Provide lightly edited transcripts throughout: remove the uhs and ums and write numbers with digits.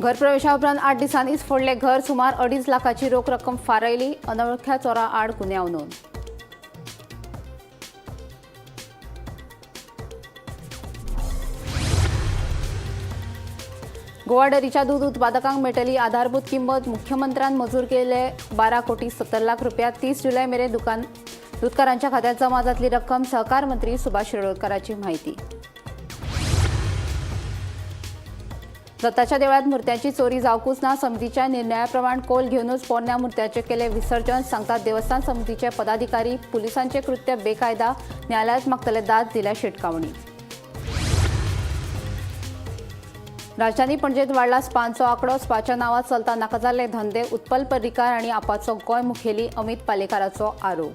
घर प्रवेशा उपरांत 8 दिसांनीच फोडले घर. सुमार 2.5 लाखाची रोख रक्कम फारायली. अनवळख्या चोरा आड गुन्यांव नोंद. गोवा डेअरीच्या दूध उत्पादकांक मेळटली आधारभूत किंमत. मुख्यमंत्र्यान मंजूर केले 12 कोटी 70 लाख रुपया. 30 जुलै मेरेन दुदकारांच्या खात्यात जमा जातली रक्कम. सहकार मंत्री सुभाष शिरोडकरांची माहिती. दत्ताच्या देवळात मूर्त्यांची चोरी जावकूच ना. समितीच्या निर्णयाप्रमाण कोल घेवनूच पोरण्या मूर्त्याचे केले विसर्जन. सांगतात देवस्थान समितीचे पदाधिकारी. पुलिसांचे कृत्य बेकायदा. न्यायालयात मागतले दाद. दिल्या शिटकावणी. राजधानी पणजेत वाडला स्पांचो आंकडो. स्पाच्या नांवात चलता नाका जाल्ले धंदे. उत्पल पर्रीकार आनी आपाचो गोंय मुखेली अमित पालेकाराचो आरोप.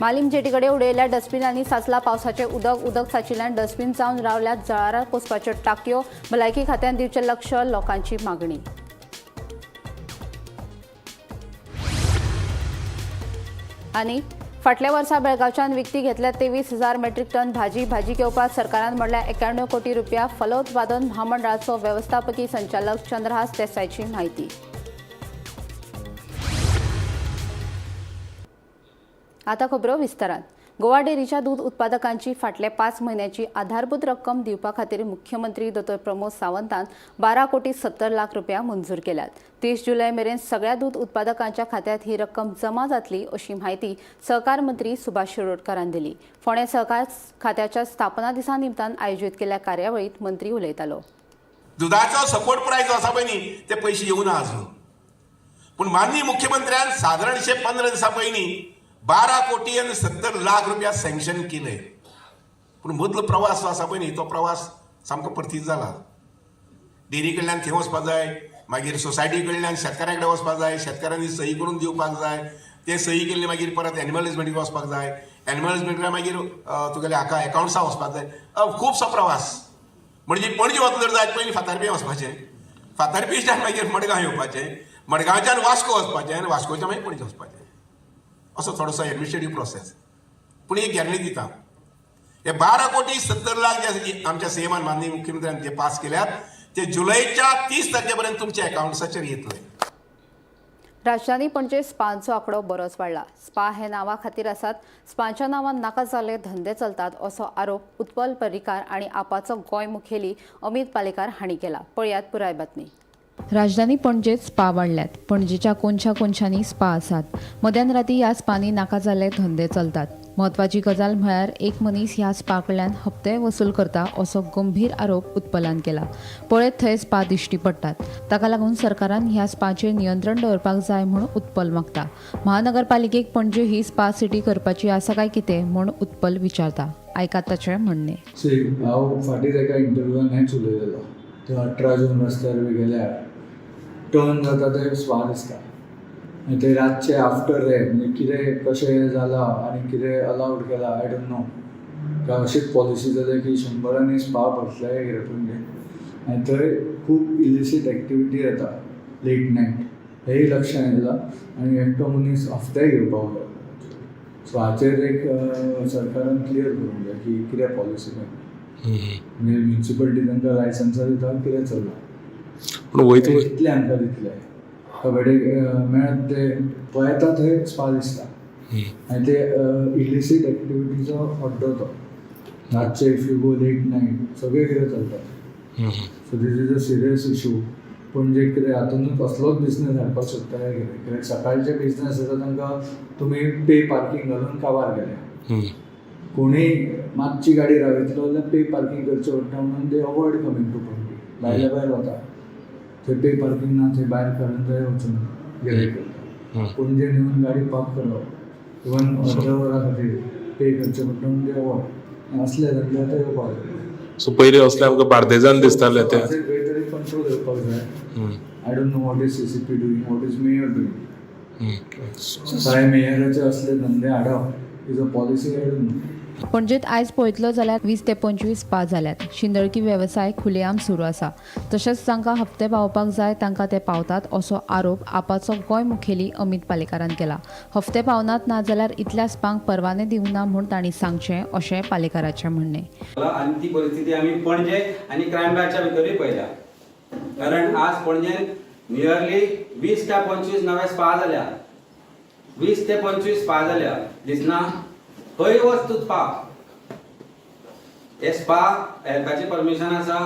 मालीम जेटीकडे उडयल्ल्या डस्टबिनांनी साचला पावसाचें उदक. उदक साचिल्ल्यान डस्टबीन जावन रावल्यात जळारां पोसपाच्यो टाकयो. भलायकी खात्यान दिवचें लक्ष. लोकांची मागणी. आनी फाटल्या वर्सा बेळगांवच्यान विकती घेतल्या 23,000 मेट्रीक टन भाजी. भाजी घेवपाक सरकारान म्हणल्यार 91 कोटी रुपया. फलोत्पादन म्हामंडळाचो वेवस्थापकी संचालक चंद्रहास देसायची माहिती. आता खबरो विस्तारान. गोवा डेअरीच्या दूध उत्पादकांची फाटल्या 5 म्हयन्याची आधारभूत रक्कम दिवपा खातीर मुख्यमंत्री दोतोर प्रमोद सावंतान 12 कोटी 70 लाख रुपया मंजूर केल्यात. 30 जुलय मेरेन सगळ्या दूध उत्पादकांच्या खात्यात ही रक्कम जमा जातली अशी माहिती सहकार मंत्री सुभाष शिरोडकारान दिली. फोंडें सहकार खात्याच्या स्थापना दिसा निमतान आयोजीत केल्ल्या कार्यावळीत मंत्री उलयतालो. दुधाचो सपोर्ट प्रायस जो आसा पळय न्ही, ते पयशे येवना अजून. पूण माननीय मुख्यमंत्र्यान सादारणशे 15 दिसां पयलीं 12 कोटी आनी 70 लाख रुपया सँक्शन केले. पूण मदलो प्रवास जो आसा पळय न्ही, तो प्रवास सामको परतीत जाला. डेअरी कडल्यान थंय वचपाक जाय, मागीर सोसायटी कडल्यान शेतकाऱ्यां कडेन वचपाक जाय, शेतकाऱ्यांनी सही करून दिवपाक जाय, ते सही केल्ले मागीर परत एनिमल हजबंडरी वचपाक जाय, एनिमल हजबंडरी मागीर तुगेले हाका एकावंट्सा वचपाक जाय. खुबसो प्रवास. म्हणजे पणजे वतलो जर जायत, पयलीं फातर्पें वचपाचें, फातर्पेंच्यान मागीर मडगांव येवपाचें, मडगांवच्यान वास्को वचपाचें आनी वास्कोच्यान मागीर पणजे वचपाचें. असो थोडोसो एडमिनिस्ट्रेटीव प्रोसेस. पूण एक गॅरंटी दिता, हे 12 कोटी 70 लाख जे आमच्या सीएमान, माननीय मुख्यमंत्र्यान जे पास केल्यात, ते जुलैच्या 30 तारखे पर्यंत तुमच्या अकावंट्साचेर येतले. राजधानी पणजे स्पांचो आंकडो बरोच वाडला. स्पा हे नांवा खातीर आसात. स्पांच्या नांवान नाका जाल्ले धंदे चलतात असो आरोप उत्पल पर्रीकार आनी आपाचो गोंय मुखेली अमित पालेकार हांणी केला. पळयात पुराय बातमी. राजधानी पणजेत स्पा वाडल्यात. पणजेच्या कोनशा कोनशांनी स्पा आसात. मध्यान राती ह्या स्पांनी नाका जाल्ले धंदे चलतात. म्हत्वाची गजाल म्हळ्यार एक मनीस ह्या स्पा कडल्यान हप्ते वसूल करता असो गंभीर आरोप उत्पलान केला. पळयत थंय स्पा दिश्टी पडटात. ताका लागून सरकारान ह्या स्पाचेर नियंत्रण दवरपाक जाय म्हूण उत्पल मागता. महानगरपालिकेक पणजे ही स्पा सिटी करपाची आसा काय कितें म्हूण उत्पल विचारता. आयकात ताचें म्हणणें. सी, हांव फाटींच एका इंटरव्यूआन हेंच उलयलेलो. ते 18 जून रस्त्यार बी गेल्यार टर्न जाता ते स्पा दिसता आनी ते रातचे आफ्टर हे म्हणजे कितें कशें जालां आनी कितें अलावड केलां, I don't know. काय अशीच पॉलिसी जाल्या की शंबरांनी स्पा भरतले कितें पणजे आनी थंय खूब इलिसीट एक्टिविटी जाता लेट नायट, हेंय लक्षांत येयलां. आनी एकटो मनीस हफ्तेय घेवपाक जाय. सो हाचेर एक सरकारान क्लियर करूंक जाय की कितें पॉलिसी काय, म्हणजे म्युनिसिपलिटी तांकां लायसन्सां दिता, कितें चल्लां. पूण वयता ते कितले हांकां दितले? कबड्डी मेळत ते पळयता थंय स्पा दिसता आनी ते इलिसीट एक्टिविटीचो अड्डो तो. रातचे if you go late night, सगळें कितें चलता. So this is a serious issue. Panaji कितें हातूनच कसलोच बिजनस हाडपाक सोदता काय कितें? कित्याक सकाळचे बिजनस आसा तांकां तुमी पे पार्कींग घालून काबार केले. कोणूय मातशी गाडी रावयतलो जाल्यार पे पार्कींग करचें पडटा म्हणून they avoid coming to Panaji. भायल्या भायर वता. थंय पे पार्कींग ना, थंय भायर करंजाय वचून गिरायक करता. पणजे येवन गाडी पार्क करप इवन अर्द्या वरा खातीर पे करचें पडटा म्हणून ते अवॉयड, असले धंदे आतां येवपाक लागले. सो पयलीं असले आमकां बार्देजान दिसताले ते. हाचेर खंय तरी कंट्रोल येवपाक जाय. I don't know what is CCP doing, what is mayor doing. काय मेयराचे असले धंदे हाडप is a policy, I don't know. पणजेत आयज पळयतलो जाल्यार 20 ते 25 स्पा जाल्यात. शिंदळकी वेवसाय खुलेआम सुरू आसा. तशेंच जांकां हप्ते पावोवपाक जाय तांकां ते पावतात असो आरोप आपाचो गोंय मुखेली अमित पालेकारान केला. हप्ते पावनात ना जाल्यार इतल्या स्पांक परवाने दिवना म्हूण तांणी सांगचें अशें पालेकाराचें म्हणणें. आनी ती परिस्थिती आमी पणजे आनी क्रायम ब्रांचा भितरूय पळयल्या, कारण आज पणजेन नियरली 20 ते 25 नवे स्पा जाल्या, 20 ते 25 स्पा जाल्या दिसना. खंय वच तूं स्पा, हे स्पा हेल्थाचें परमिशन आसा,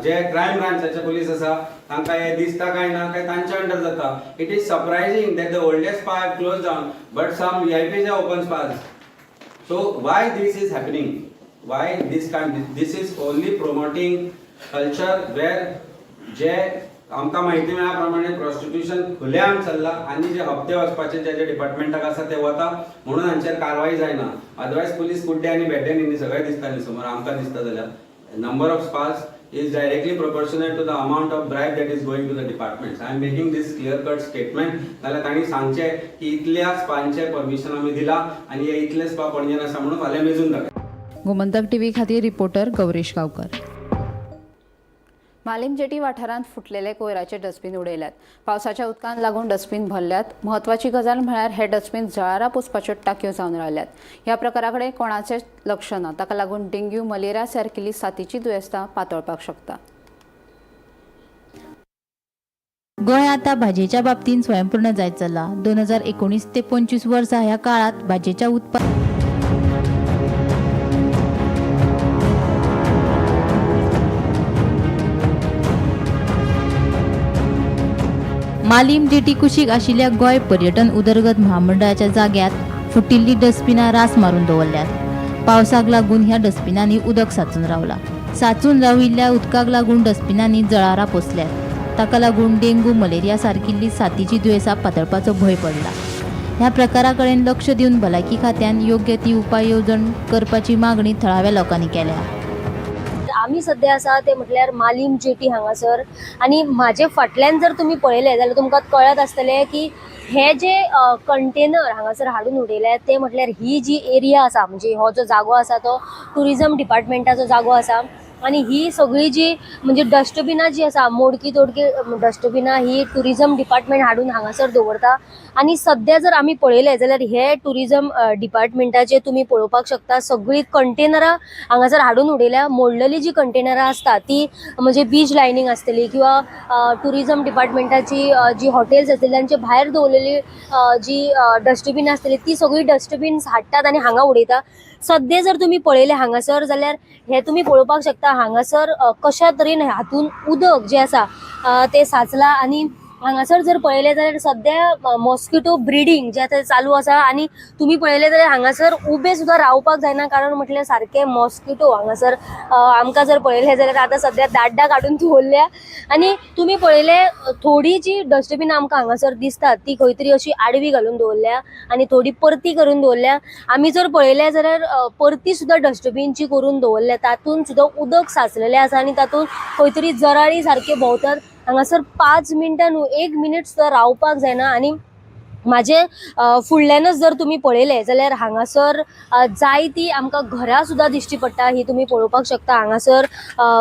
जे क्रायम ब्रांचाचे पुलीस आसा तांकां हे दिसता काय ना काय तांच्या अंडर जाता. It is surprising that the oldest spa have close down but some VIPs have open spas. So why this is happening? Why this kind? This is only promoting culture where जे आमकां माहिती मेळ्ळ्या प्रमाणे prostitution खुलेआम चल्ला आनी जे हप्ते वचपाचे जे जे डिपार्टमेंटाक आसा ते वता म्हणून हांचेर कारवाय जायना. अदरवायज पुलीस कुड्डे आनी भेड्डे न्ही, सगळे दिसता न्ही समोर आमकां दिसता जाल्यार. Number of spas is directly proportionate to the amount of bribe that is going to the departments. I am making this clear cut statement. जाल्यार तांणी सांगचें की इतल्या स्पांचें परमिशन आमी दिलां आनी हे इतले स्पा पणजेन आसा म्हणून फाल्यां मेजून दाखय. गोमंतक टीव्ही खातीर रिपोर्टर गौरीश गांवकर. मालीम जेटी वाठारांत फुटलेले कोयराचे डस्टबीन उडयल्यात. पावसाच्या उदकान लागून डस्टबीन भरल्यात. म्हत्वाची गजाल म्हळ्यार हे डस्टबीन जळारां पोसपाच्यो टाकयो जावन रावल्यात. ह्या प्रकारा कडेन कोणाचें लक्ष ना. ताका लागून डेंग्यू, मलेरिया सारकिल्ली साथीची दुयेंसां पातळपाक शकता. गोंय आतां भाजयेच्या बाबतींत स्वयंपूर्ण जायत चल्लां. 2019 ते 25 वर्सा ह्या काळांत भाजयेच्या उत्पादन मालीम जेटी कुशीक आशिल्ल्या गोंय पर्यटन उदरगत म्हामंडळाच्या जाग्यात फुटिल्लीं डस्टबिनां रास मारून दवरल्यात. पावसाक लागून ह्या डस्टबिनांनी उदक साचून रावलां. साचून राविल्ल्या उदकाक लागून डस्टबिनांनी जळारां पोसल्यात. ताका लागून डेंगू, मलेरिया सारकिल्ली साथीची दुयेंसां पातळपाचो भंय पडला. ह्या प्रकारा कडेन लक्ष दिवन भलायकी खात्यान योग्य ती उपाय येवजण करपाची मागणी थळाव्या लोकांनी केल्या. आमी सद्या आसा ते म्हटल्यार मालीम जेटी हांगासर आनी म्हाजे फाटल्यान जर तुमी पळयलें जाल्यार तुमकां कळत आसतलें की हे जे कंटेनर हांगासर हाडून उडयल्यात ते म्हटल्यार ही जी एरिया आसा, म्हणजे हो जो जागो आसा तो ट्युरिजम डिपार्टमेंटाचो जागो आसा आनी ही सगळी जी म्हणजे डस्टबिनां जी आसा, मोडकी तोडकी डस्टबिनां ही ट्युरिजम डिपार्टमेंट हाडून हांगासर दवरता. आनी सद्या जर आमी पळयलें जाल्यार हे ट्युरिजम डिपार्टमेंटाचे तुमी पळोवपाक शकता सगळीं कंटेनरां हांगासर हाडून उडयल्या. मोडलेली जी कंटेनरां आसता ती म्हणजे बीच लायनींग आसतली किंवा ट्युरिजम डिपार्टमेंटाची जी हॉटेल्स आसतली तांचे भायर दवरलेली जी डस्टबीन आसतली ती सगळी डस्टबीन्स हाडटात आनी हांगा उडयता. सद्या जर तुमी पळयलें हांगासर जाल्यार हे तुमी पळोवपाक शकता हांगासर कशा तरेन हातून उदक जें आसा तें साचलां. आनी हांगासर जर पळयलें जाल्यार सद्या मॉस्किटो ब्रिडींग जें आतां चालू आसा आनी तुमी पळयलें जाल्यार हांगासर उबें सुद्दां रावपाक जायना, कारण म्हटल्यार सारकें मॉस्किटो हांगासर आमकां जर पळयलें जाल्यार आतां सद्या दाड्डां काडून दवरल्या. आनी तुमी पळयलें थोडी जी डस्टबिनां आमकां हांगासर दिसतात ती खंय तरी अशी आडवी घालून दवरल्या आनी थोडी परती करून दवरल्या. आमी जर पळयलें जाल्यार परती सुद्दां डस्टबीनची करून दवरल्या, तातूंत सुद्दां उदक साचलेलें आसा आनी तातूंत खंय तरी जराळी सारके भोंवतात. हांगासर 5 मिनटां न्हू 1 मिनीट सुद्दां रावपाक जायना. आनी म्हाजे फुडल्यानच जर तुमी पळयलें जाल्यार हांगासर जायती आमकां घरां सुद्दां दिश्टी पडटा, ही तुमी पळोवपाक शकता. हांगासर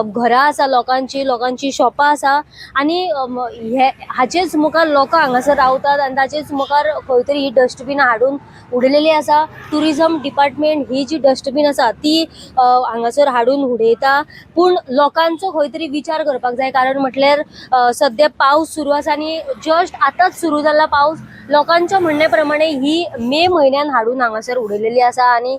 घरां आसा लोकांची, लोकांची शॉपां आसा आनी हे हाचेच मुखार लोकां हांगासर रावतात आनी ताचेच मुखार खंय तरी ही डस्टबिनां हाडून उडयलेली आसा. ट्युरिजम डिपार्टमेंट ही जी डस्टबीन आसा ती हांगासर हाडून उडयता, पूण लोकांचो खंय तरी विचार करपाक जाय, कारण म्हटल्यार सद्या पावस सुरू आसा आनी जस्ट आतांच सुरू जाला पावस. लोकांच्या म्हणणे प्रमाणे ही मे म्हयन्यान हाडून हांगासर उडयलेली आसा आनी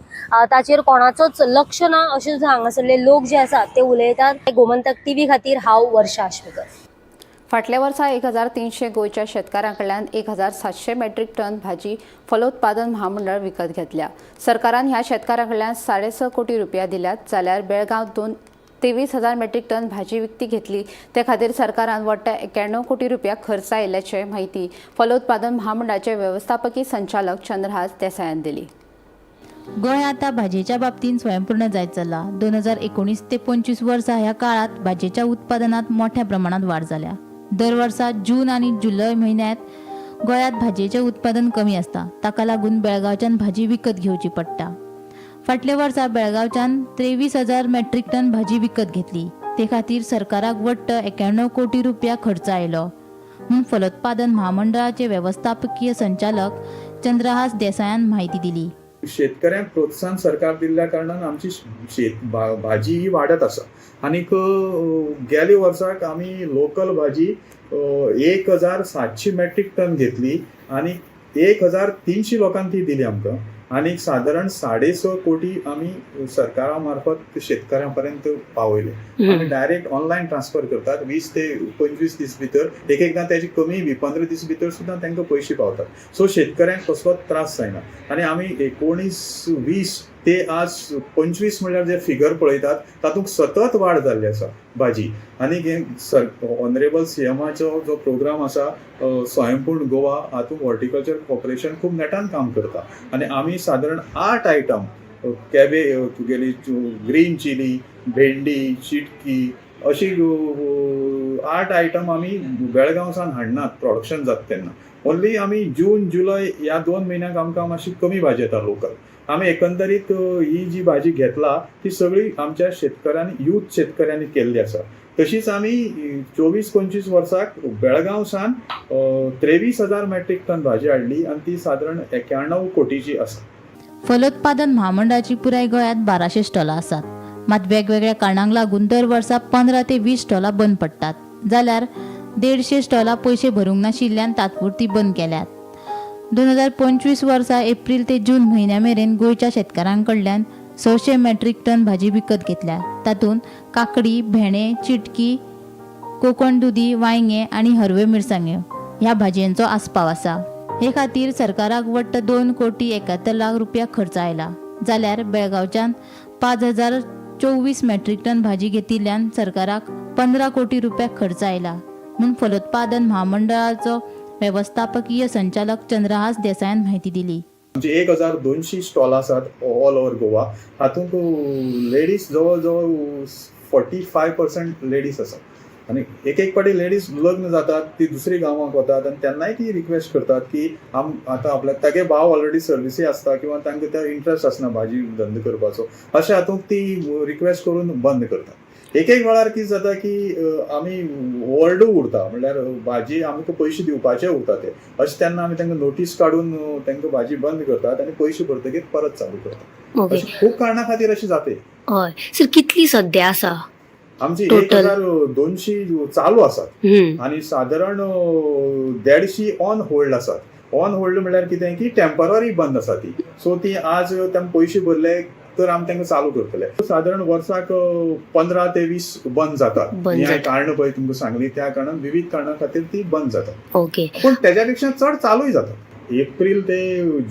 ताचेर कोणाचोच लक्ष ना अशें सुद्दां हांगासरले लोक जे आसात ते उलयतात. गोमंतक टीव्ही खातीर हांव वर्षा आश्वेकर. फाटल्या वर्सा 1300 गोंयच्या शेतकारां कडल्यान 1700 मेट्रीक टन भाजी फलोत्पादन म्हामंडळ विकत घेतल्या. सरकारान ह्या शेतकारां कडल्यान 6.5 कोटी रुपया दिल्यात, जाल्यार बेळगांव 23,000 मेट्रीक टन भाजी विकती घेतली. ते खातीर सरकारान वट्ट 91 कोटी रुपया खर्च आयिल्ल्याची म्हायती फलोत्पादन म्हामंडळाचे व्यवस्थापकी संचालक चंद्रहास देसायान दिली. गोंय आतां भाजयेच्या बाबतींत स्वयंपूर्ण जायत चल्लां. 2019 ते 25 वर्सा ह्या काळांत भाजयेच्या उत्पादनांत मोठ्या प्रमाणात वाड जाल्या. दर वर्सा जून आनी जुलय म्हयन्यांत गोंयांत भाजयेचें उत्पादन कमी आसता. ताका लागून बेळगांवच्यान भाजी विकत घेवची पडटा. फाटल्या वर्सा बेळगांवच्यान 23,000 मेट्रीक टन भाजी विकत घेतली. ते खातीर सरकाराक वट्ट 91 कोटी रुपया खर्च आयलो म्हूण फलोत्पादन म्हामंडळाचे वेवस्थापकीय संचालक चंद्रहास देसायान म्हायती दिली. शेतकऱ्यांक प्रोत्साहन सरकार दिल्ल्या कारणान आमची शेत भाजी ही वाडत आसा. आनीक गेल्या वर्साक आमी लोकल भाजी 1700 मेट्रीक टन घेतली आनी 1300 लोकांक ती दिली आमकां. आनीक सादारण 6.5 कोटी आमी सरकारा मार्फत शेतकऱ्यां पर्यंत पावयले. आमी डायरेक्ट ऑनलायन ट्रान्सफर करतात 20 ते 25 दीस भितर, एक एकदां तेजी कमी बी 15 दीस भितर सुद्दां तांकां पयशे पावतात. सो शेतकऱ्यांक कसलोच त्रास जायना. आनी आमी 19-20 ते आज 25 म्हणल्यार जे फिगर पळयतात तातूंत सतत वाड जाल्ली आसा भाजी. आनी हे सर ऑनरेबल सीएमाचो जो प्रोग्राम आसा स्वयंपूर्ण गोवा, हातूंत हॉर्टिकल्चर कॉर्पोरेशन खूब नेटान काम करता. आनी आमी सादारण 8 आयटम कॅबे तुगेली ग्रीन चिली, भेंडी, चिटकी अशी 8 आयटम आमी बेळगांव सावन हाडनात प्रोडक्शन जाता तेन्ना. ओन्ली आमी जून जुलय ह्या 2 म्हयन्याक आमकां मातशी कमी भाजी येता लोकल. आमी एकंदरीत ही जी भाजी घेतला ती सगळी आमच्या शेतकऱ्यांनी, यूथ शेतकऱ्यांनी केल्ली आसा. तशीच आमी 24-25 वर्साक बेळगांव सावन 23,000 मेट्रीक टन भाजी हाडली आनी ती सादारण 91 कोटीची आसा. फलोत्पादन म्हामंडळाची पुराय गोंयांत 1200 स्टॉलां आसात. मात वेगवेगळ्या कारणांक लागून दर वर्सा 15 ते 20 स्टॉलां बंद पडटात, जाल्यार 150 स्टॉलां पयशे भरूंक नाशिल्ल्यान तात्पुरती बंद केल्यात. 2025 वर्सा एप्रील ते जून म्हयन्या मेरेन गोंयच्या शेतकारां कडल्यान 600 मेट्रीक टन भाजी विकत घेतल्या. तातूंत काकडी, भेंडे, चिटकी, कोकण दुदी, वांयगें आनी हरव्यो मिरसांग्यो ह्या भाजयांचो आस्पाव आसा. हे खातीर सरकाराक वट्ट 2 कोटी 71 लाख रुपया खर्च आयला, जाल्यार बेळगांवच्यान 5024 मेट्रीक टन भाजी घेतिल्ल्यान सरकाराक 15 कोटी रुपया खर्च आयला म्हूण फलोत्पादन म्हामंडळाचो वेवस्थापकीय संचालक चंद्रहास देसायान म्हायती दिली. आमचे 1200 स्टॉल आसात ऑल ओवर गोवा. हातूंत लेडीज जवळ जवळ 45% लेडीज आसात. आनी एक एक फावटी लेडीज लग्न जातात ती दुसरी गांवांक वतात आनी तेन्नाय ती रिक्वेस्ट करतात की आम आतां आपल्या तागे भाव ऑलरेडी सर्विसी आसता किंवा तांकां ते इंट्रस्ट आसना भाजी धंदो करपाचो, अशें हातूंत ती रिक्वेस्ट करून बंद करतात. एक एक वेळार कितें जाता की आमी ओल्डू उरता, म्हणल्यार भाजी आमकां पयशे दिवपाचे उरता ते अशें, तेन्ना आमी तांकां नोटीस काडून तांकां भाजी बंद करतात आनी पयशे भरतकीर परत चालू करतात. अशें खूब कारणां खातीर अशें जाते. हय सर, कितली सद्या आसा? आमची एक Total. 1200 चालू आसात आनी सादारण 150 ऑन होल्ड आसात. ऑन होल्ड म्हणल्यार कितें की टेम्पररी बंद आसा ती. सो ती आज तांकां पयशे भरले तर आमी तांकां चालू करतले. सादारण वर्साक 15 ते 20 बंद जातात. बंद ही जातात. कारण पळय तुमकां सांगली त्या कारणान, विविध कारणां खातीर ती बंद जातात. पूण तेज्या पेक्षा चड चालूय जातात. एप्रील ते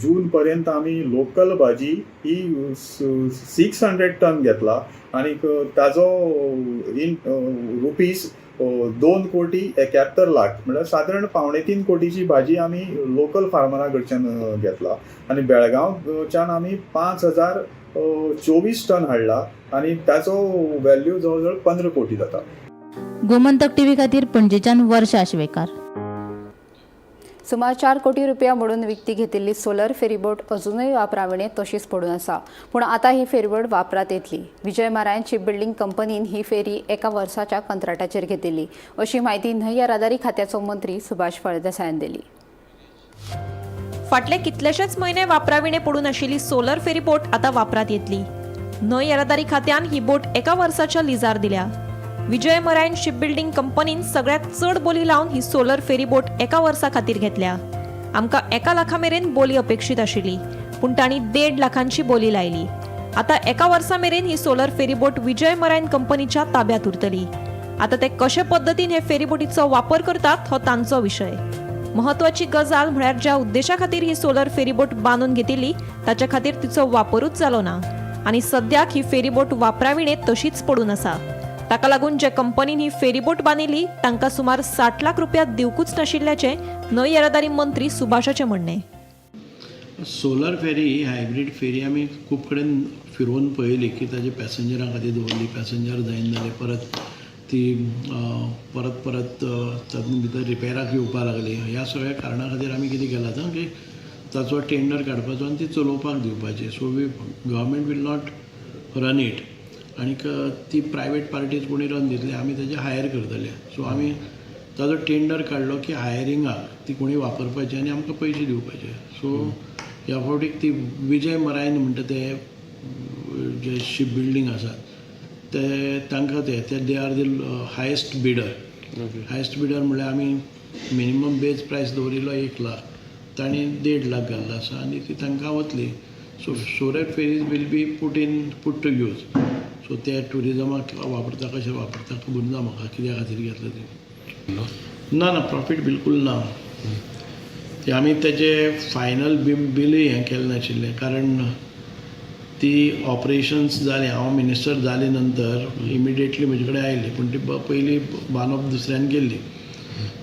जून पर्यंत आमी लोकल भाजी ही 600 टन घेतला आनीक ताजो इन रुपीज 2 कोटी 71 लाख, म्हणल्यार सादारण 2.75 कोटीची भाजी आमी लोकल फार्मरा कडच्यान घेतला. आनी बेळगांवच्यान आमी 5024 टन हाडला आनी ताचो व्हॅल्यू जवळ जवळ 15 कोटी जाता. गोमंतक टीव्ही खातीर पणजेच्यान वर्षा आश्वेकार. सुमार 4 कोटी रुपया मोडून विकती घेतिल्ली सोलर फेरीबोट अजुनूय वापराविणे तशीच पडून आसा. पूण आतां ही फेरीबोट वापरात येतली. विजय मारायण शिप बिल्डींग कंपनीन ही फेरी एका वर्साच्या कंत्राटाचेर घेतिल्ली, अशी म्हायती न्हंय येरादारी खात्याचो मंत्री सुभाष फळदेसायान दिली. फाटले कितलेशेच म्हयने वापराविणे पडून आशिल्ली सोलर फेरी बोट आतां वापरात येतली. न्हंय येरादारी खात्यान ही बोट एका वर्साच्या लिजार दिल्या. विजय मरायन शिप बिल्डींग कंपनीन सगळ्यात चड बोली लावन ही सोलर फेरी बोट एका वर्सा खातीर घेतल्या. आमकां 1 लाखा मेरेन बोली अपेक्षीत आशिल्ली, पूण तांणी 1.5 लाखांची बोली लायली. आतां एका वर्सा मेरेन ही सोलर फेरी बोट विजय मरायन कंपनीच्या ताब्यात उरतली. आतां ते कशे पद्दतीन हे फेरी बोटीचो वापर करतात हो तांचो विशय. महत्वाची गजाल म्हळ्यार ज्या उद्देशा खातीर ही सोलर फेरीबोट बांदून घेतिल्ली ताच्या खातीर तिचो वापरूच जालो ना आनी सद्याक ही फेरीबोट वापराविणे तशीच पडून आसा. ताका लागून जे कंपनीन ही फेरीबोट बांदिल्ली तांकां सुमार 60 लाख रुपया दिवकूच नाशिल्ल्याचें न्हंय येरादारी मंत्री सुभाषाचें म्हणणें. सोलर फेरी ही हायब्रीड फेरी आमी खूब कडेन फिरोवन पळयली की ताजे पॅसेंजरां खातीर दवरली, पॅसेंजर जायना जाले, परत ती परत परत तातूंत भितर रिपेराक येवपाक लागली. ह्या सगळ्या कारणा खातीर आमी कितें केलां आतां की ताचो टेंडर काडपाचो आनी ती चलोवपाक दिवपाची. So we government will not run it आनीक ती प्रायवेट पार्टीज कोणी रन दितली, आमी तेजे हायर करतले. सो आमी ताजो टेंडर काडलो की हायरिंगाक ती कोणी वापरपाची आनी आमकां पयशे दिवपाचे. सो ह्या फावटीक ती विजय मरायन म्हणटा ते जे शीप बिल्डींग आसा ते तांकां ते they are the highest bidder. Highest bidder म्हणल्यार आमी मिनिमम बेज प्रायस दवरिल्लो 1 लाख, तांणी 1.5 लाख घाल्लो आसा आनी ती तांकां वतली. So solar ferries will be put to use. So ते ट्युरिजमाक वापरता कशें वापरता खबर ना म्हाका कित्या खातीर घेतलं ते. ना ना, प्रॉफीट बिलकूल ना. ते आमी तेजे फायनल बिलूय हें केलें नाशिल्लें, कारण ती ऑपरेशन्स जालीं हांव मिनिस्टर जाले नंतर इमिडिएटली म्हजे कडेन आयली, पूण ती पयलीं बांदप दुसऱ्यान केल्ली.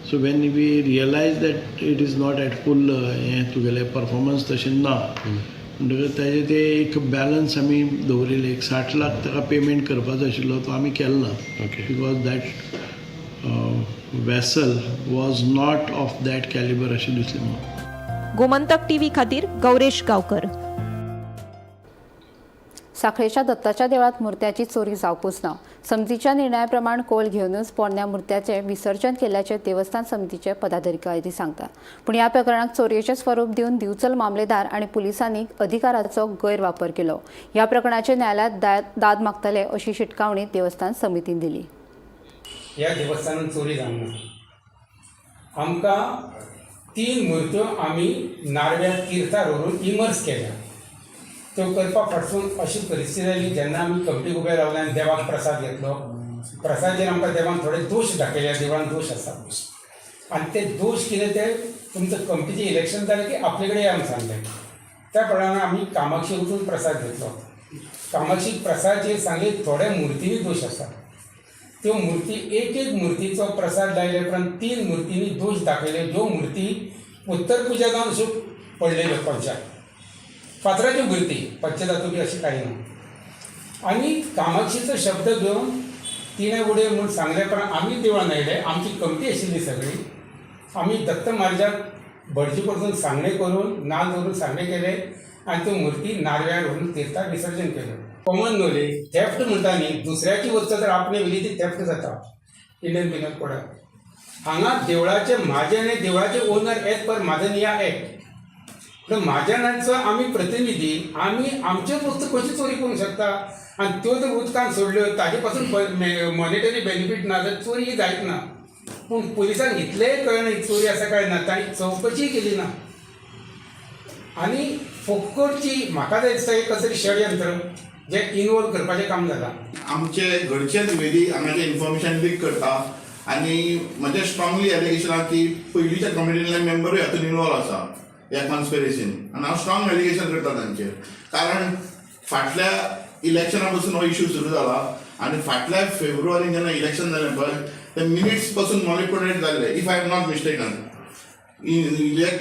So when we realise that it is not at full हें तुगेलें परफॉर्मन्स तशें ना म्हणटकच ताजें ते एक बॅलन्स आमी दवरिल्लें, एक 60 लाख ताका पेमेंट करपाचो आशिल्लो तो आमी केलो ना, because that vessel was not of that calibre अशें दिसलें म्हाका. गोमंतक टीव्ही खातीर गौरेश गांवकर. साखळेच्या दत्ताच्या देवळात मूर्त्याची चोरी जावपूच ना. समितीच्या निर्णयाप्रमाण कोल घेवनूच पोरण्या मूर्त्याचे विसर्जन केल्ल्याचे देवस्थान समितीचे पदाधिकारी सांगतात. पूण ह्या प्रकरणाक चोरयेचें स्वरूप दिवन दिवचल मामलेदार आनी पुलिसांनी अधिकाराचो गैरवापर केलो. ह्या प्रकरणाचे न्यायालयात दाद मागतले अशी शिटकावणी देवस्थान समितीन दिली. ह्या देवस्थानान चोरी जावंक ना. आमकां 3 मूर्त्यो आमी नारव्या तिर्थार व्हरून इमर्स केल्या. त्यो करपा फाटसून अशी परिस्थिती जाली जेन्ना आमी कमिटीक उबे रावले आनी देवाक प्रसाद घेतलो. प्रसादाचेर आमकां देवान थोडे दोश दाखयले, देवळान दोश आसा आनी ते दोश कितें ते तुमचं कमिटीचें इलेक्शन जालें की आपले कडेन या म्हूण सांगलें. त्या प्रमाणे आमी कामाक्षी वचून प्रसाद घेतलो. कामाक्षी प्रसादाचेर सांगले थोड्या मुर्तींनी दोश आसा. त्यो मुर्ती एक एक मुर्तीचो प्रसाद लायले उपरांत 3 मुर्तींनी दोश दाखयले. ज्यो मुर्ती उत्तर पुजा जावन अश्यो पडलेल्यो कोनशाक, फातराच्यो मुर्ती, पंचधातू बी अशें कांय ना. आनी कामाक्षीचो शब्द घेवन तिणें उडय म्हूण सांगलें उपरांत आमी देवळान आयले. आमची कमिटी आशिल्ली सगळी, आमी दत्त महाराजाक भटजी कडसून सांगणें करून नाल्ल दवरून सांगणें केलें आनी त्यो मुर्ती नारव्यार व्हरून तिर्थार विसर्जन केलें. कॉमन नॉलेज थेफ्ट म्हणटा न्ही, दुसऱ्याची वस्तू जर आपणे व्हेली ती थेफ्ट जाता इंडियन पिनल कोडाक. हांगा देवळाचे म्हाजन हे देवळाचे ओनर एज पर म्हाजन एक्ट. पूण म्हाजनांचो आमी प्रतिनिधी, आमी आमच्योच वस्तू कशी चोरी करूंक शकता? आनी त्यो जर उदकान सोडल्यो ताजे पासून मॉनिटरी बेनिफीट ना जाल्यार चोरी ही जायत ना. पूण पुलिसांक इतलेंय कळना ही चोरी आसा काय ना, तांणी चवकशी केली ना. आनी फोकटची म्हाका जाय दिसता एक कसलें षडयंत्र जें इनवॉल्व करपाचें काम जालां. आमचे घरचेच वेदी हांगाचें इन्फॉर्मेशन लीक करता आनी म्हजें स्ट्रांगली एलिगेशन आहा की पयलींच्या कमिटींतले मेंबरूय हातून इनवॉल्व आसा ह्या कॉन्स्पिरसीन आनी हांव स्ट्रांग एलिगेशन करता तांचेर, कारण फाटल्या इलेक्शना पसून हो इशू सुरू जाला आनी फाटल्या फेब्रुवारीन जेन्ना इलेक्शन जालें पळय ते मिनिट्स पसून मॉनिपुलेट जाल्ले. If I am not mistaken,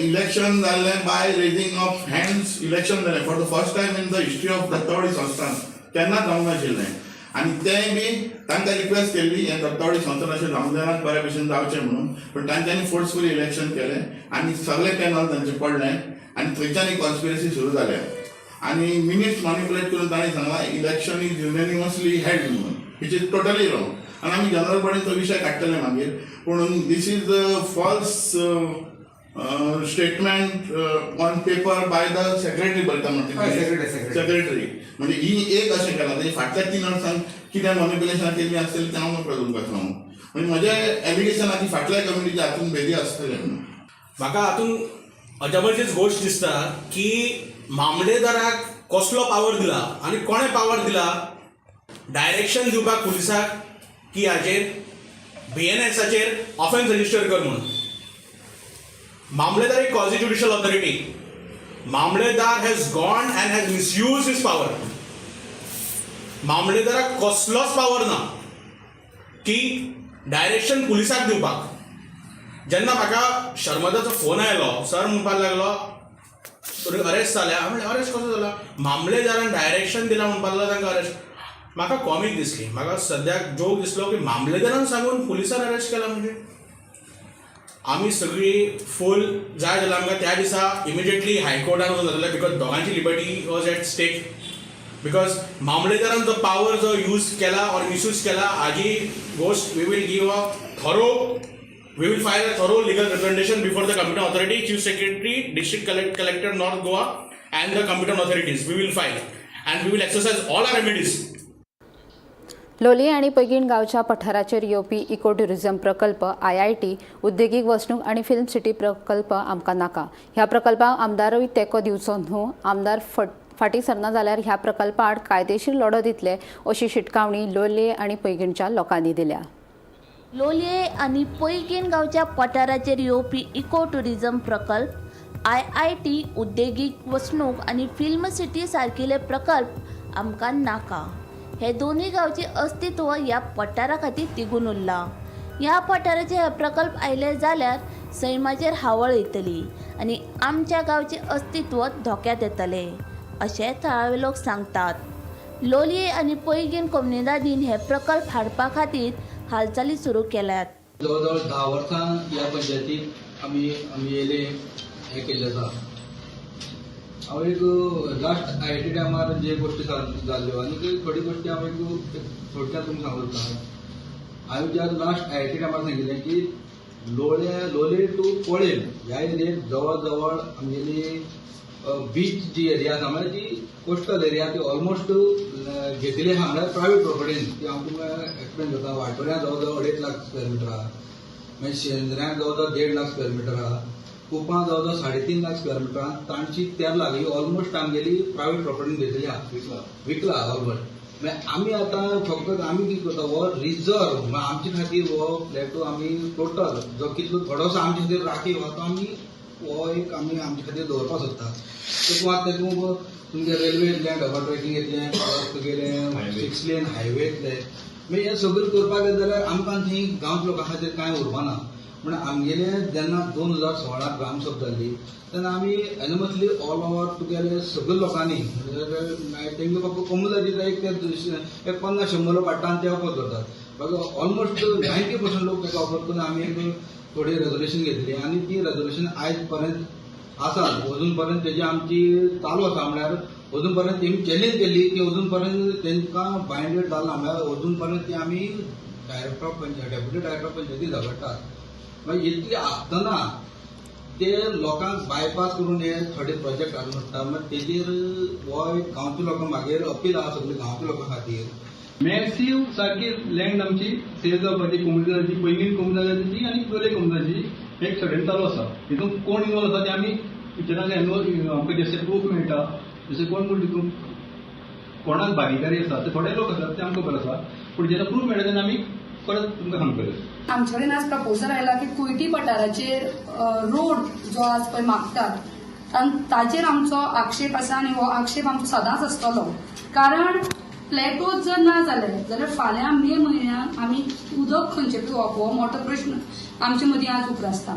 election जाल्लें by raising of hands election जालें for the first time in the history of Dattawadi Sansthan, केन्नाच जावंक नाशिल्लें. आनी तेंय बी तांकां रिक्वेस्ट केल्ली हें दत्तावाडी संस्थान अशें जावंक जायना, बऱ्या भशेन जावचें म्हणून, पूण तांच्यांनी फोर्सफुली इलेक्शन केलें आनी सगळें पॅनल तांचें पडलें आनी थंयच्यान ही कॉन्स्पिरसी सुरू जाल्या. आनी मिनिट्स मॅनिपुलेट करून तांणी सांगलां इलेक्शन is युनॅनिमसली हेल्ड म्हणून, which is totally wrong. आनी आमी जनरल बॉडीन तो विशय काडटले मागीर, पूण this is the false statement on paper by the secretary बरयता म्हणटा सेक्रेटरी. म्हणजे ही एक अशें केलां, तेजी फाटल्या 3 वर्सांक कितें मॅनिपुलेशन केल्लीं आसतलीं तें हांव नकळो तुमकां सांगूं. म्हणजे म्हजें एलिगेशन आहा की फाटल्या कमिटीच्या हातून भेदी आसतले म्हणून. म्हाका हातून अजबचीच गोश्ट दिसता की मामलेदाराक कसलो पावर दिला आनी कोणें पावर दिला डायरेक्शन दिवपाक पुलिसाक की हाजेर BNSाचेर ऑफेन्स रजिस्टर कर म्हणून. मामलेदार एक क्वाझी ज्युडिशियल ऑथॉरिटी. मामलेदार has gone and has misuse his power. मामलेदाराक कसलोच पावर ना की डायरेक्शन पुलिसाक दिवपाक. जेन्ना म्हाका शर्मदाचो फोन आयलो, सर म्हणपाक लागलो अरेस्ट जाल्या. हांवें म्हणलें अरेस्ट कसो जाला? मामलेदारान डायरेक्शन दिलां म्हणपाक लागलो तांकां अरेस्ट. म्हाका कॉमीक दिसली, म्हाका सद्याक जोक दिसलो की मामलेदारान सांगून पुलिसान अरेस्ट केला. म्हणजे आमी सगळीं फूल जाय जाल्यार आमकां त्या दिसा इमिजिएटली हायकोर्टान वचूंक जातालें, because दोगांची liberty was at stake. Because मामलेदारान जो पावर जो यूज केला ऑर मिसयूज केला हाजी गोश्ट we will give a thorough we will file a thorough legal representation before the competent authority, chief secretary, district collector North Goa and the competent authorities. We will file and we will exercise all our remedies. Loliem आनी पैगीण गांवच्या पठाराचेर येवपी eco tourism प्रकल्प, IIT, उद्देगीक वसणूक आनी film city प्रकल्प आमकां नाका. ह्या प्रकल्पाक आमदारूय तेंको दिवचो न्हू. आमदार फाटीं सरना जाल्यार ह्या प्रकल्पा आड कायदेशीर लढो दितले अशी शिटकावणी लोलये आनी पैगीणच्या लोकांनी दिल्या. लोलये आनी पैगीण गांवच्या पठाराचेर येवपी इको ट्युरिझम प्रकल्प, IIT, उद्देगीक वसणूक आनी फिल्म सिटी सारकिले प्रकल्प आमकां नाका. हे दोनूय गांवचे अस्तित्व ह्या पठारा खातीर तिगून उरलां. ह्या पठाराचेर हे प्रकल्प आयले जाल्यार सैमाचेर हावळ येतली आनी आमच्या गांवचें अस्तित्व धोक्यांत येतलें अशें थळावे लोक सांगतात. लोलये आनी पैगीण कोमुनिदादीन हे प्रकल्प हाडपा खातीर हालचाली सुरू केल्यात. जवळ जवळ 10 वर्सां ह्या पंचायतीक आमी आमी येयले हें केल्लें आसा. हांव एक लास्ट IIT टायमार जे गोश्टी जाल्ल्यो आनी थोडी गोश्टी हांव एक थोडक्यात तुमकां सांगूंक सोदता. हांवें ज्या लास्ट IIT टायमार सांगिल्लें की लोलये टू कोळेम ह्या एरियेक जवळ जवळ आमगेली बीच जी एरिया आसा, म्हळ्यार जी कोस्टल एरिया ती ऑलमोस्ट घेतिल्ली आसा, म्हळ्यार प्रायवेट प्रोपर्टीन. ती हांव तुमकां एक्सप्लेन करता. वाळटोऱ्यां जवळ जवळ 2.5 लाख स्क्वेअर मिटर आसा, मागीर शेंद्र्यांक जवळ जवळ 1.5 लाख स्क्वेअर मिटर आसा, कुपां जवळ जवळ 3.5 लाख स्क्वेअर मिटर आसा, तांची 13 लाख ही ऑलमोस्ट आमगेली प्रायवेट प्रोपर्टीन घेतलेली आसा, विकला ऑलमोस्ट. मागीर आमी आतां फक्त आमी कितें करता, हो रिजर्व म्हळ्यार आमचे खातीर हो प्लेटो आमी टोटल जो कितलो थोडोसो आमचे खातीर राखीव आहा तो आमी हो एक आमी आमचे खातीर दवरपाक सोदता. तेतूंत आतां तेतूंत तुमगे रेल्वे येतलें, डबल ट्रॅकिंग येतलें, प्लस तुगेलें 6 लेन हायवे येतले. मागीर हें सगळें करपाक गेलें जाल्यार आमकां थंय गांवच्या लोकां खातीर कांय उरपाना. म्हण आमगेले जेन्ना 2016 ग्रामसभा जाल्ली तेन्ना आमी एनमसली ऑल ओवर तुगेले सगळे लोकांनी, म्हणल्यार तेंगे फक्त कोमुनिदादीचो एक ते एक 50-100 लोक हाडटा आनी ते ऑपोज करतात, बाकी ऑलमोस्ट 90% लोक ताका ऑपोज करून आमी एक थोडी रेजोल्युशन घेतली आनी ती रेजोल्युशन आयज पर्यंत आसा, अजून पर्यंत तेजी आमची चालू आसा. म्हळ्यार अजून पर्यंत तेमी चॅलेंज केल्ली की अजून पर्यंत तेंकां बायंडेड जालें ना, म्हळ्यार अजून पर्यंत ती आमी director of panchayat, deputy director of पंचायती झगडटात. मागीर इतली आसतना ते लोकांक बायपास करून हे थोडे प्रोजेक्ट हाडून हाडटा. मागीर तेजेर हो एक गांवच्या लोकांक मागीर अपील आसा सगळे गांवच्या लोकां खातीर. मॅसिव सारकी लँड आमची सेल जावपाची कोमुनिदादाची, पैंगीण कोमुनिदादाची आनी लोलये कोमुनिदादाची एक सडन चालू आसा. हितून कोण इनवॉल्व आसा ते आमी पिक्चरान इनवॉल्व आमकां जशें प्रूफ मेळटा, जशें कोण कोण तितून कोणाक भागीदारी आसा ते थोडे लोक आसात ते आमकां खबर आसा, पूण जेन्ना प्रूफ मेळटा तेन्ना आमी परत तुमकां सांगतले. आमचे कडेन आज प्रपोजल आयला की कुयटी पठाराचेर रोड जो आज पळय मागतात ताचेर आमचो आक्षेप आसा आनी हो आक्षेप आमचो सदांच आसतलो. कारण प्लेटोज जर ना जाले जाल्यार फाल्यां मे म्हयन्यान आमी उदक खंयचें पिवप हो मोठो प्रश्न आमचे मदीं आज उप्रासता.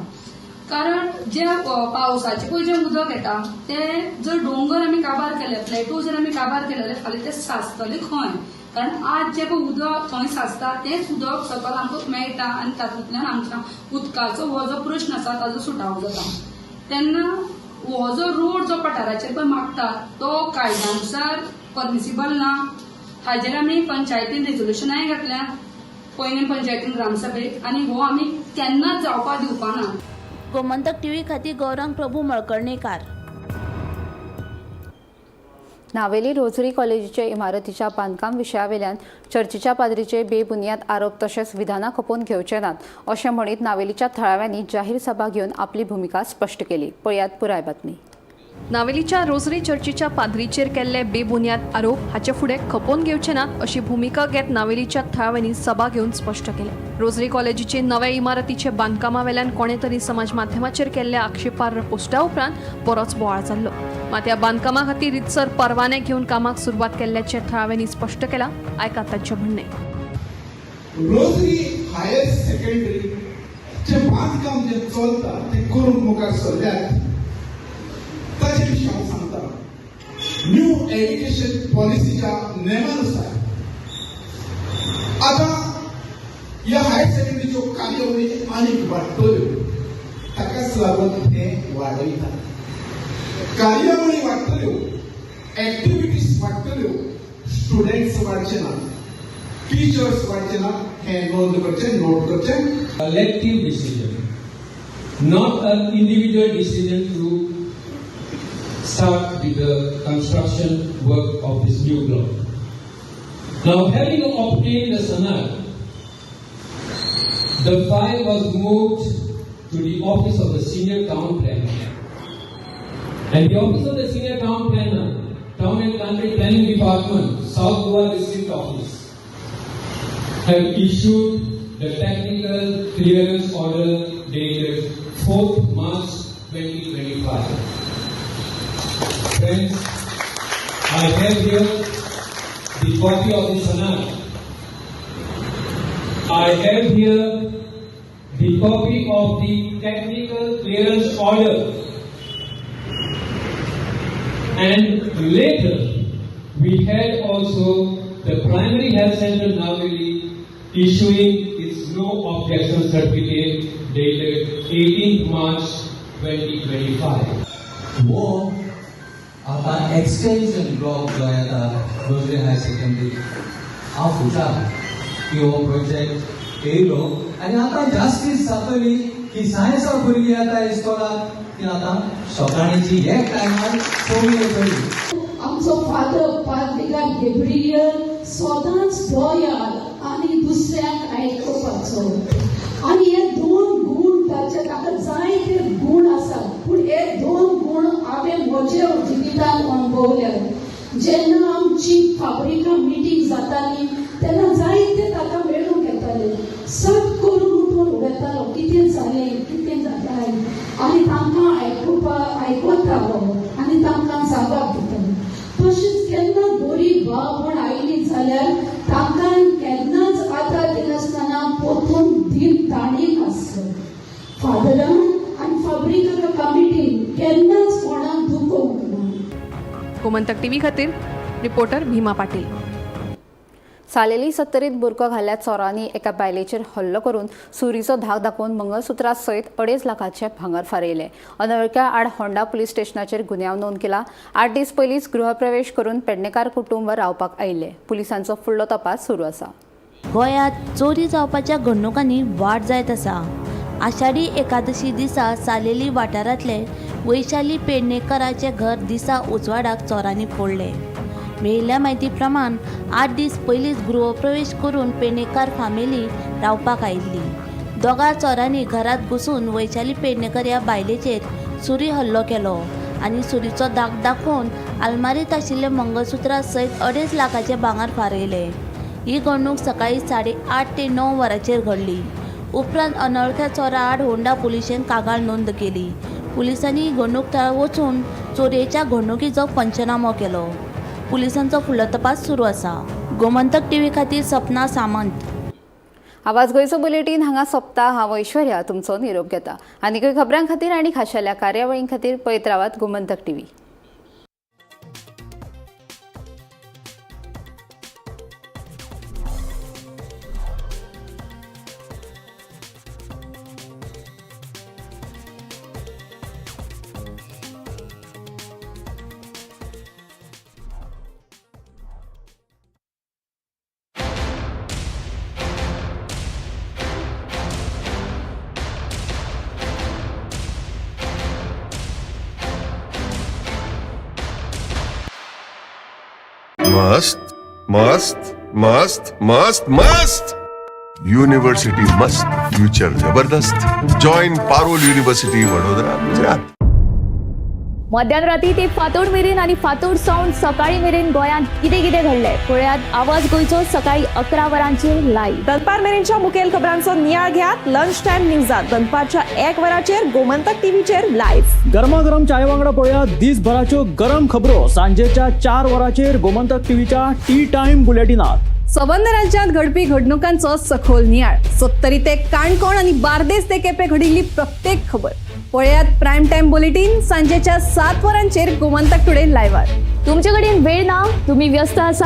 कारण जे पावसाचें पळय जें उदक येता तें जर डोंगर आमी काबार केले, प्लेटो जर आमी काबार केले जाल्यार फाल्यां तें साचतलें खंय? कारण आज जें पळय उदक थंय साचता तेंच उदक सकयल आमकां मेळटा आनी तातूंतल्यान आमच्या उदकाचो हो जो प्रश्न आसा ताजो सुटावो जाता. तेन्ना हो जो रोड जो पठाराचेर पळय मागता तो कायद्यानुसार परमिसिबल ना. हाजेर आमी पंचायतीन रेजोल्युशनाय घातल्या पैंगीण पंचायतीन ग्रामसभेक आनी हो आमी केन्नाच जावपाक दिवपा ना. गोमंतक टीव्ही खातीर गौरांग प्रभू मळकर्णेकार. नावेली रोझरी कॉलेजीचे इमारतीच्या बांदकाम विशयावेल्यान चर्चीच्या पाद्रीचे बेबुनियाद आरोप तशेंच विधानां खपोवन घेवचे नात अशें म्हणीत नावेलीच्या थळाव्यांनी जाहीर सभा घेवन आपली भुमिका स्पश्ट केली. पळयात पुराय बातमी. नावेलीच्या रोझरी चर्चीच्या पाद्रीचेर केल्ले बेबुनियाद आरोप हाचे फुडें खपोवन घेवचे नात अशी भुमिका घेत नावेलीच्या थळाव्यांनी सभा घेवन स्पश्ट केलें. रोझरी कॉलेजीचे नव्या इमारतीचे बांदकामावेल्यान कोणे तरी समाज माध्यमाचेर केल्ल्या आक्षेपार्ह पोस्टा उपरांत बरोच बोवाळ जाल्लो. मात ह्या बांदकामा खातीर रितसर परवाने घेवन कामाक सुरवात केल्ल्याचें थळाव्यांनी स्पश्ट केलां. आयकात तांचें म्हणणें. रोझरी हायर सेकंडरीचें बांदकाम जें चलता तें करूंक मुखार सरल्यात ताचे विशीं हांव सांगता. न्यू एज्युकेशन पॉलिसीच्या नेमानुसार आतां ह्या हायर सेकंडरीच्यो कार्यावळी आनीक वाडटल्यो. ताकाच लागून हे वाडयता. कार्यावळी वाडटल्यो, एक्टिविटीज वाडटल्यो, स्टुडंट्स वाडचे ना, टिचर्स वाडचे ना. हे नोंद करचें, नोट करचें. Collective decision, not an individual decision to start with the construction work of this new block. Now, having obtained the sanad, the file was moved to the office of the senior town planner. And the office of the senior town planner, Town and Country Planning Department, South Goa District Office, have issued the technical clearance order dated 4th March 2025. Friends, I have here the copy of the sanad. I have here the copy of the technical clearance order. And later, we had also the Primary Health Center Naveli issuing its no objection certificate dated 18th March 2025. हो आतां extension block जो येता rosary higher secondary, हांव खुशाल की हो project येयलो आनी आतां जास्तीस जातली की सायन्सा भुरगीं येता इस्कोलाक ती आतां सकाळची एक टायमार कमी येतली. आमचो फादर पाद्रिकार गेब्रियल सदांच दयाळ आनी दुसऱ्याक आयकुपाचो आनी हे दोन गूण ताचे, ताका जायते गूण आसात पूण हे दोन गूण हांवें म्हज्या जिवितांत अणभवल्यात. जेन्ना आमची फाब्रिका मिटींग जाताली तेन्ना जायते ताका मेळूंक येताले. सट करून उठून उलयतालो, कितें जालें, कितें जाता, आनी तांकां आयकतालो आनी तांकां जाबाब दितालो. तशेंच केन्ना गरीब भाव कोण आयली जाल्यार तांकां केन्नाच आदार दिनासतना परतून दिल ताणीक आसलो. फादरान आनी फाब्रिका कमिटीन केन्नाच कोणाक दुखोवंक ना. गोमंतक टीव्ही खातीर रिपोर्टर भीमा पाटील. सालेली सत्तरीत बुरको घाल्ल्या चोरांनी एका बायलेचेर हल्लो करून सुरीचो धाक दाखोवन मंगळसुत्रा सयत 2.5 लाखाचे भांगर फारयले. अनवळख्या आड होंडा पुलीस स्टेशनाचेर गुन्यांव नोंद केला. 8 दीस पयलींच गृहप्रवेश करून पेडणेकार कुटुंब रावपाक आयिल्ले. पुलिसांचो फुडलो तपास सुरू आसा. गोंयांत चोरी जावपाच्या घडणुकांनी वाड जायत आसा. आषाढी एकादशी दिसा सालेली वाठारांतले वैशाली पेडणेकराचें घर दिसा उजवाडाक चोरांनी फोडलें. मेळिल्ल्या म्हायती प्रमाण 8 दीस पयलींच गृहप्रवेश करून पेडणेकार फामिली रावपाक आयिल्ली. दोगां चोरांनी घरांत घुसून वैशाली पेडणेकर ह्या बायलेचेर सुरी हल्लो केलो आनी सुरीचो दाग दाखोवन आलमारींत आशिल्ले मंगळसुत्रा सयत 2.5 लाखाचें भांगर फारयलें. ही घडणूक सकाळीं 8:30 ते 9 वरांचेर घडली. उपरांत अनवळख्या चोरा आड होंडा पुलिशेन कागाळ नोंद केली. पुलिसांनी घडणूक थळार वचून चोरयेच्या घडणुकीचो पंचनामो केलो. पुलिसांचो फुडलो तपास सुरू आसा. गोमंतक टीव्ही खातीर सपना सामंत. आवाज गोंयचो बुलेटीन हांगा सोंपता. हांव ऐश्वर्या तुमचो निरोप घेता. आनीकय खबरां खातीर आनी खाशेल्या कार्यावळीं खातीर पळयत रावात गोमंतक टीव्ही. मस्त मस्त मस्त मस्त मस्त युनिवर्सिटी मस्त, फ्यूचर जबरदस्त. Join Parul university, Vadodara, Gujarat. मध्यान राती ते फांतोड मेरेन आनी फांतोड सावन सकाळी मेरेन गोंयांत कितें कितें घडलें पळयात आवाज गोंयचो सकाळी 11 वरांचेर लायव्ह. दनपार मेरेनच्या मुखेल खबरांचो नियाळ घेयात लंच टायम न्यूजात दनपारच्या 1 वराचेर गोमंतक टीव्हीचेर लायव्ह. गरमागरम चाय वांगडा पळया दिसभराच्यो गरम खबरो सांजेच्या 4 वरांचेर गोमंतक टीव्हीच्या टी टायम बुलेटिनात. सबंद राज्यांत घडपी घडणुकांचो सखोल नियाळ, सत्तरी ते काणकोण आनी बार्देस ते केपें घडिल्ली प्रत्येक खबर पळयात प्रायम टायम बुलेटीन सांजेच्या 7 वरांचेर गोमंतक टुडे लायव्हार. तुमचे कडेन वेळ ना, तुमी व्यस्त आसा.